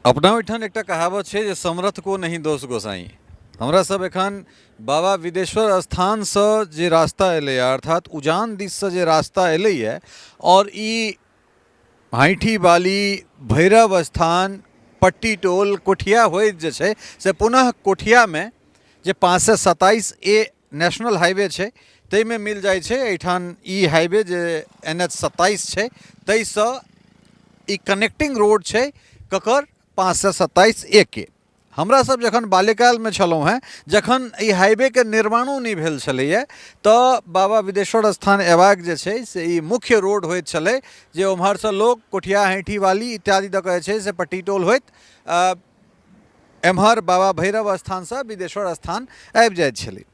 अपना ओहिठाम एकटा कहावत छै जे समरथ को नहीं दोष गोसाई। हमरा सब एखन बाबा विदेश्वर स्थानसँ जे रास्ता एलैए, अर्थात उजान दिससँ जे रास्ता एलैए, आओर ई हाइठी बाली भैरव स्थान पट्टी टोल कोठिया होइत जे छै से पुनः कोठियामे जे 527 ए नेशनल हाईवे छै ताहिमे मिल जाइ छै। एहिठाम ई हाईवे जे एन एच 27 छै ताहिसँ ई कनेक्टिंग रोड छै ककर 527 ए के। हमरा सब जखन बाल्यकालमे छलहुँ हेँ, जखन ई हाईवेके निर्माणो नहि भेल छलैए, तऽ बाबा विदेश्वर स्थान अयबाक जे छै से ई मुख्य रोड होइत छलै, जे ओम्हरसँ लोक कोठिया हैठी वाली इत्यादि दऽ कऽ जे छै से पट्टी टोल होइत एम्हर बाबा भैरव स्थानसँ विदेश्वर स्थान आबि जाइत छलै।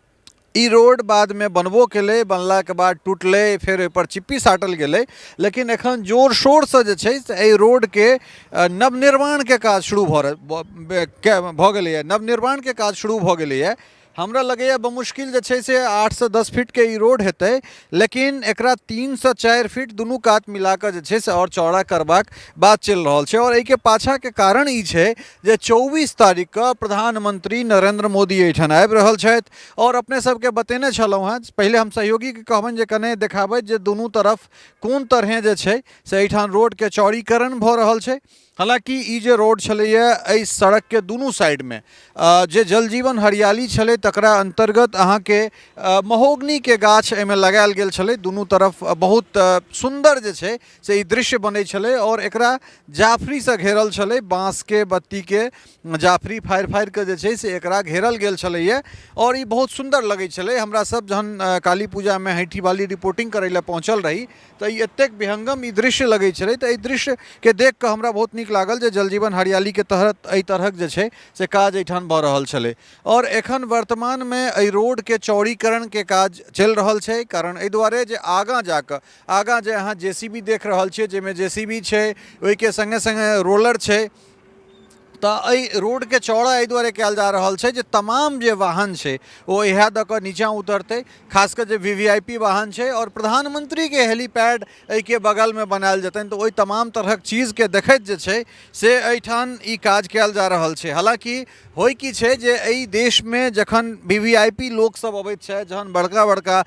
ई रोड बादमे बनबो केलै, बनलाके बाद टुटलै, फेर ओहिपर चिप्पी साटल गेलै, लेकिन एखन जोर शोरसँ जे छै से एहि रोडके नवनिर्माणके काज शुरू भऽ भऽ गेलैए। नवनिर्माणके काज शुरू भऽ गेलैए। हमरा लगैए बमुश्किल जे छै से 8सँ 10 फीटके ई रोड हेतै, लेकिन एकरा 3सँ 4 फीट दुनू कात मिलाकऽ जे छै से आओर चौड़ा करबाक बात चलि रहल छै। आओर एहिके पाछाँके कारण ई छै जे 24 तारीखके प्रधानमंत्री नरेंद्र मोदी एहिठाम आबि रहल छथि। आओर अपने सबके बतेने छलहुँ हेँ पहिले, हम सहयोगीके कहबनि जे कने देखाबथि जे दुनू तरफ कोन तरहे जे छै से एहिठाम रोडके चौड़ीकरण भऽ रहल छै। हालाँकि ई जे रोड छलैए, एहि सड़कके दुनू साइडमे जे जल जीवन हरियाली छलै तकरा अन्तर्गत अहाँके महोगनीके गाछ एहिमे लगायल गेल छलै। दुनू तरफ बहुत सुन्दर जे छै से ई दृश्य बनै छलै आओर एकरा जाफरीसँ घेरल छलै। बाँसके बत्तीके जाफरी फाड़ि फाड़ि कऽ जे छै से एकरा घेरल गेल छलैए आओर ई बहुत सुन्दर लगै छलै। हमरा सब जहन काली पूजामे हैठी वाली रिपोर्टिंग करै लए पहुँचल रही तऽ ई एतेक विहंगम ई दृश्य लगै छलै, तऽ एहि दृश्यके देख कऽ हमरा बहुत नीक लागल जे जल जीवन हरियालीके तहत एहि तरहक जे छै से काज एहिठाम भऽ रहल छलै। आओर एखन वर्तमानमे एहि रोडके चौड़ीकरणके काज चलि रहल छै, कारण एहि दुआरे जे आगाँ जाकऽ आगाँ जे अहाँ जे सी बी देख रहल छियै, जाहिमे जे सी बी छै, ओहिके सङ्गे सङ्गे रोलर छै, तऽ एहि रोडके चौड़ा एहि दुआरे कयल जा रहल छै जे तमाम जे वाहन छै ओ इएह दऽ कऽ नीचाँ उतरतै, खास कऽ जे वी वी I P वाहन छै आओर प्रधानमन्त्रीके हेलीपैड एहिके बगलमे बनायल जेतनि। तऽ ओहि तमाम तरहक चीजके देखैत जे छै से एहिठाम ई काज कयल जा रहल छै। हालाँकि होइ की छै जे एहि देशमे जखन वी वी I P लोकसभ अबैत छथि, जहन बड़का बड़का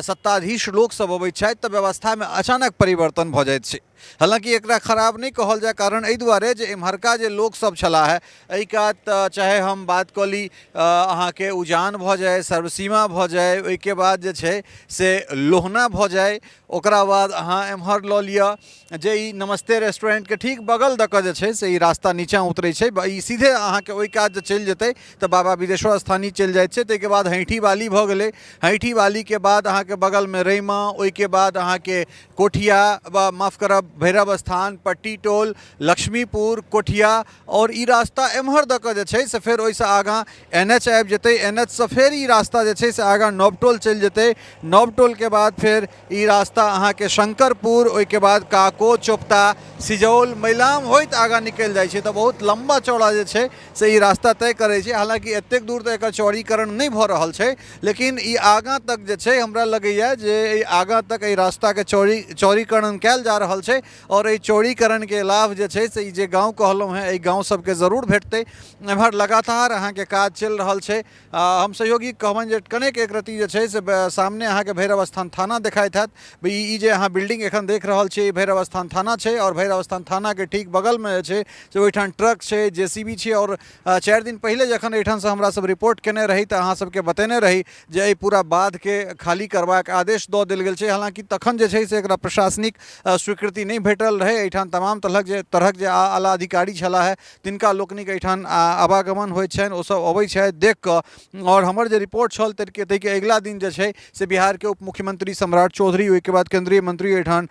सत्ताधीश लोकसभ अबैत छथि, तऽ व्यवस्थामे अचानक परिवर्तन भऽ जाइत छै। हालाँकि एकरा खराब नहि कहल जाय, कारण एहि दुआरे जे एम्हरका जे लोकसभ छलाह हे एहि कात, चाहे हम बात कऽ ली अहाँके उजान भऽ जाय, सर्वसीमा भऽ जाय, ओहिके बाद जे छै से लोहना भऽ जाय, ओकरा बाद अहाँ एम्हर लऽ लिअ जे ई नमस्ते रेस्टोरेंटके ठीक बगल दऽ कऽ जे छै से ई रास्ता नीचाँ उतरै छै। ई सीधे अहाँके ओहि कात जे चलि जेतै तऽ बाबा विदेश्वर स्थानी चलि जाइत छै। ताहिके बाद हैठी वाली भऽ गेलै, हैठी वालीके बाद अहाँके बगलमे रैमा, ओहिके बाद अहाँके कोठिया वा माफ करब भैरव स्थान, पट्टी टोल, लक्ष्मीपुर, कोठिया, आओर ई रास्ता एम्हर दऽ कऽ जे छै से फेर ओहिसँ आगाँ एन एच आबि जेतै। एन एचसँ फेर ई रास्ता जे छै से आगाँ नव टोल चलि जेतै। नव टोलके बाद फेर ई रास्ता अहाँके शंकरपुर, ओहिके बाद काको, चोपता, सिजौल, मैलाम होइत आगाँ निकलि जाइ छै। तऽ बहुत लम्बा चौड़ा जे छै से ई रास्ता तय करै छै। हालाँकि एतेक दूर तऽ एकर चौड़ीकरण नहि भऽ रहल छै, लेकिन ई आगाँ तक जे छै हमरा लगैए जे एहि आगाँ तक एहि रास्ताके चौड़ीकरण कयल जा रहल छै आओर एहि चौड़ीकरणके लाभ जे छै से ई जे गाँव कहलहुँ हेँ, एहि गाँव सबके जरूर भेटतै। एम्हर लगातार अहाँके काज चलि रहल छै। हम सहयोगी कहबनि जे कनेक एक रत्ती जे छै से सामने अहाँके भैरव स्थान थाना देखाइत हैत। ई जे अहाँ बिल्डिंग एखन देख रहल छियै, ई भैरव स्थान थाना छै आओर भैरव स्थान थानाके ठीक बगलमे जे छै से ओहिठाम ट्रक छै, जे सी बी छै। आओर 4 दिन पहिले जखन एहिठामसँ हमरा सब रिपोर्ट केने रही तऽ अहाँ सबके बतेने रही जे एहि पूरा बाधके खाली करबाक आदेश दऽ देल गेल छै। हालाँकि तखन जे छै से एकरा प्रशासनिक स्वीकृति नहि भेटल रहै। एहिठाम तमाम तरहक जे आला अधिकारी छलाह हे, तिनका लोकनिक एहिठाम आवागमन होइ छनि, ओसब अबै छथि देख कऽ। आओर हमर जे रिपोर्ट छल ताहिके अगिला दिन जे छै से बिहारके उप मुख्यमंत्री सम्राट चौधरी, ओहिके बाद केन्द्रीय मंत्री एहिठाम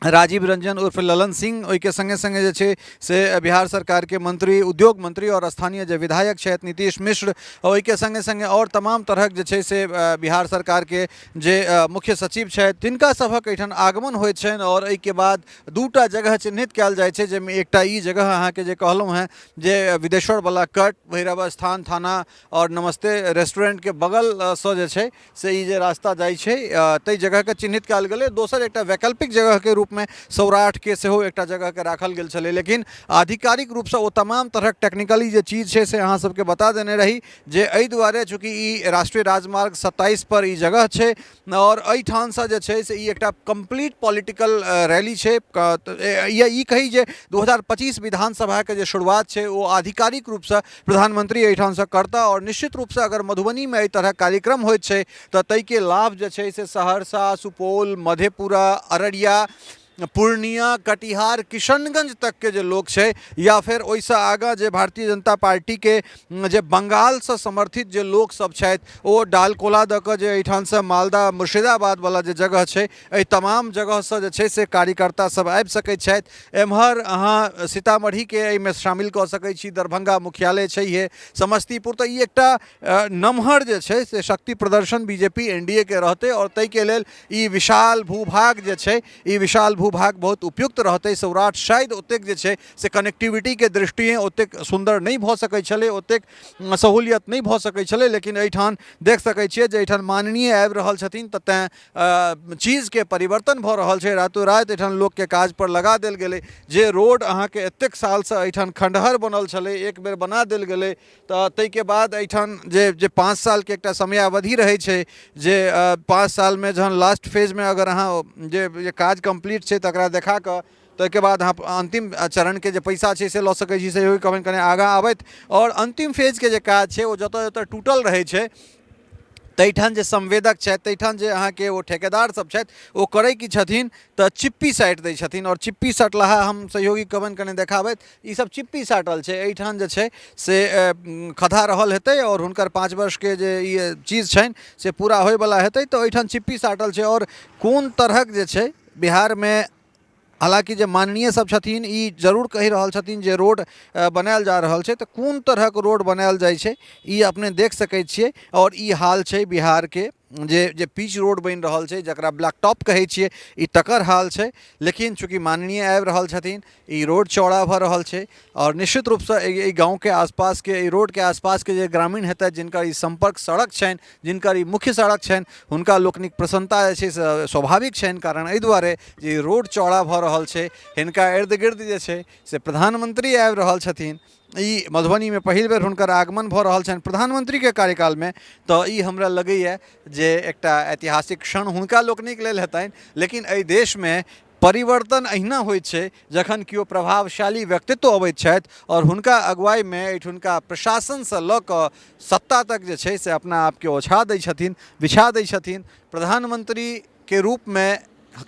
राजीव रंजन उर्फ ललन सिंह, ओहिके सङ्गे सङ्गे जे छै से बिहार सरकारके मंत्री, उद्योग मंत्री आओर स्थानीय जे विधायक छथि नीतीश मिश्र, ओहिके सङ्गे सङ्गे आओर तमाम तरहक जे छै से बिहार सरकारके जे मुख्य सचिव छथि, तिनका सभक एहिठाम आगमन होइत छनि। आओर एहिके बाद दूटा जगह चिन्हित कयल जाइ छै, जाहिमे एकटा ई जगह अहाँके जे कहलहुँ हेँ जे विदेश्वरवला कट, भैरव स्थान थाना आओर नमस्ते रेस्टोरेंटके बगलसँ जे छै से ई जे रास्ता जाइ छै, ताहि जगहके चिन्हित कयल गेलै। दोसर एकटा वैकल्पिक जगहके रूपमे रूपमे सौराठके सेहो एकटा जगहके राखल गेल छलै। लेकिन आधिकारिक रूपसँ ओ तमाम तरहक टेक्निकली जे चीज छै से अहाँ सबके बता देने रही जे एहि दुआरे चूँकि ई राष्ट्रीय राजमार्ग 27 पर ई जगह छै आओर एहिठामसँ जे छै से ई एकटा कम्प्लीट पॉलिटिकल रैली छै, या ई कही जे 2025 विधानसभाके जे शुरुआत छै ओ आधिकारिक रूपसँ प्रधानमंत्री एहिठामसँ करता। आओर निश्चित रूपसँ अगर मधुबनीमे एहि तरहक कार्यक्रम होइत छै तऽ ताहिके लाभ जे छै से सहरसा, सुपौल, मधेपुरा, अररिया, पूर्णिया, कटिहार, किशनगंज तकके जे लोक छै या फेर ओहिसँ आगाँ जे भारतीय जनता पार्टीके जे बंगालसँ समर्थित जे लोकसभ छथि ओ डालकोला दऽ कऽ जे एहिठामसँ मालदा, मुर्शिदाबादवला जे जगह छै एहि तमाम जगहसँ जे छै से कार्यकर्ता सब आबि सकै छथि। एम्हर अहाँ सीतामढ़ीके एहिमे शामिल कऽ सकै छी, दरभंगा मुख्यालय छैहे, समस्तीपुर, तऽ ई एकटा नमहर जे छै से शक्ति प्रदर्शन बीजेपी एनडीए के रहतै आओर ताहिके लेल ई विशाल भूभाग जे छै ई विशाल भूभाग बहुत उपयुक्त रहतै। सौराठ शायद ओतेक जे छै से कनेक्टिविटीके दृष्टिए ओतेक सुन्दर नहि भऽ सकै छलै, ओतेक सहूलियत नहि भऽ सकै छलै, लेकिन एहिठाम देख सकै छियै जे एहिठाम माननीय आबि रहल छथिन तऽ तैँ चीजके परिवर्तन भऽ रहल छै। रातो राति एहिठाम लोकके काजपर लगा देल गेलै। जे रोड अहाँके एतेक सालसँ एहिठाम खण्डहर बनल छलै एक बेर बना देल गेलै, तऽ ताहिके बाद एहिठाम जे जे 5 सालके एकटा समयावधि रहै छै जे 5 सालमे जहन लास्ट फेजमे अगर अहाँ जे जे काज कम्प्लीट छै तकरा देखा कऽ ताहिके बाद अहाँ अन्तिम चरणके जे पैसा छै से लऽ सकै छी। से कनि कनि आगाँ आबथि आओर अन्तिम फेजके जे काज छै ओ जतऽ जतऽ टूटल रहै छै ताहिठाम जे संवेदक छथि, ताहिठाम जे अहाँके ओ ठेकेदार सब छथि ओ करै की छथिन तऽ चिप्पी साटि दै छथिन। आओर चिप्पी सटलाहा हम सहयोगी कहबनि कनि देखाबथि, ई सब चिप्पी साटल छै। एहिठाम जे छै से खधा रहल हेतै आओर हुनकर 5 वर्षके जे ई चीज छनि से पूरा होइवला हेतै, तऽ एहिठाम चिप्पी साटल छै। आओर कोन तरहक जे छै बिहारमे हालाँकि जे माननीय सब छथिन ई जरूर कहि रहल छथिन जे रोड बनायल जा रहल छै, तऽ कोन तरहक रोड बनायल जाइ छै ई अपने देख सकै छियै। आओर ई हाल छै बिहारके जे जे पीच रोड बनि रहल छै जकरा ब्लैक टॉप कहै छियै ई तकर हाल छै। लेकिन चूँकि माननीय आबि रहल छथिन ई रोड चौड़ा भऽ रहल छै आओर निश्चित रूपसँ एहि गाँवके आसपासके एहि रोडके आसपासके जे ग्रामीण हेतथि जिनकर ई सम्पर्क सड़क छनि, जिनकर ई मुख्य सड़क छनि, हुनका लोकनिक प्रसन्नता जे छै से स्वाभाविक छनि। कारण एहि दुआरे जे ई रोड चौड़ा भऽ रहल छै, हिनका इर्द गिर्द जे छै से प्रधानमंत्री आबि रहल छथिन, ई मधुबनीमे पहिल बेर हुनकर आगमन भऽ रहल छनि प्रधानमंत्रीके कार्यकालमे, तऽ ई हमरा लगैए जे एकटा ऐतिहासिक क्षण हुनका लोकनिक लेल हेतनि। लेकिन एहि देशमे परिवर्तन अहिना होइत छै जखन केओ प्रभावशाली व्यक्तित्व अबैत छथि आओर हुनका अगुवाइमे एहिठुनका प्रशासनसँ लऽ कऽ सत्ता तक जे छै से अपना आपके ओछा दै छथिन, बिछा दै छथिन। प्रधानमंत्रीके रूपमे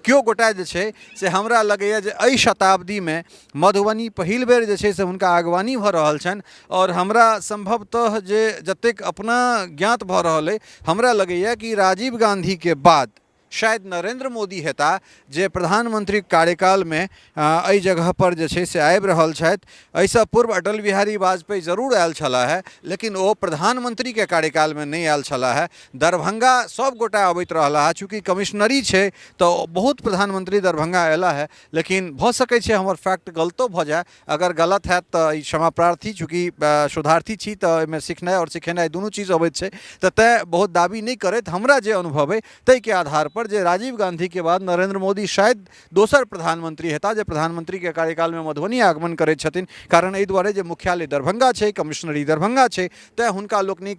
केओ गोटा जे छै से हमरा लगैए जे एहि शताब्दीमे मधुबनी पहिल बेर जे छै से हुनका अगवानी भऽ रहल छनि। आओर हमरा सम्भवतः जे जतेक अपना ज्ञात भऽ रहल अइ हमरा लगैए कि राजीव गाँधीके बाद शायद नरेंद्र मोदी हेता जे प्रधानमंत्री कार्यकालमे एहि जगहपर जे छै से आबि रहल छथि। एहिसँ पूर्व अटल बिहारी वाजपेयी जरूर आयल छलाह हे, लेकिन ओ प्रधानमंत्रीके कार्यकालमे नहि आयल छलाह हे। दरभंगा सब गोटा अबैत रहला हे, चूँकि कमिश्नरी छै तऽ बहुत प्रधानमंत्री दरभंगा अयला हे, लेकिन भऽ सकै छै हमर फैक्ट गलतो भऽ जाय, अगर गलत हैत तऽ ई क्षमाप्रार्थी, चूँकि शोधार्थी छी तऽ एहिमे सिखनाइ आओर सिखेनाइ दुनू चीज अबैत छै, तऽ तैँ बहुत दाबी नहि करैत हमरा जे अनुभव अइ ताहिके आधारपर जे राजीव गाँधीके बाद नरेन्द्र मोदी शायद दोसर प्रधानमंत्री हेताह जे प्रधानमंत्रीके कार्यकालमे मधुबनी आगमन करैत छथिन। कारण एहि दुआरे जे मुख्यालय दरभंगा छै, कमिश्नरी दरभंगा छै, तैँ हुनका लोकनिक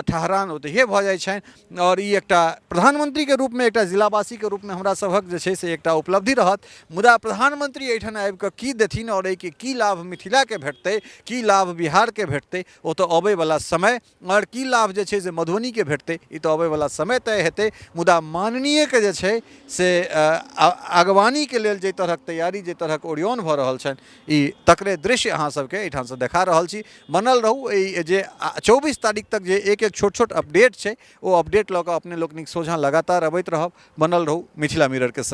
ठहरान ओतहिए भऽ जाइ छनि। आओर ई एकटा प्रधानमंत्रीके रूपमे एकटा जिलावासीके रूपमे हमरा सभक जे छै से एकटा उपलब्धि रहत। मुदा प्रधानमंत्री एहिठाम आबिकऽ की देथिन आओर एहिके की लाभ मिथिलाके भेटतै, की लाभ बिहारके भेटतै, ओ तऽ अबैवला समय, आओर की लाभ जे छै से मधुबनीके भेटतै ई तऽ अबैवला समय तय हेतै। मुदा माननीयके जे छै से अगवानीके लेल जाहि तरहक तैयारी, जाहि तरहक ओरियान भऽ रहल छनि ई तकरे दृश्य अहाँ सबके एहिठामसँ देखा रहल छी। बनल रहू, एहि जे 24 तारीख तक जे एक एक छोट छोट अपडेट छै ओ अपडेट लऽ कऽ अपने लोकनिक सोझाँ लगातार अबैत रहब। बनल रहू मिथिला मिररके संग।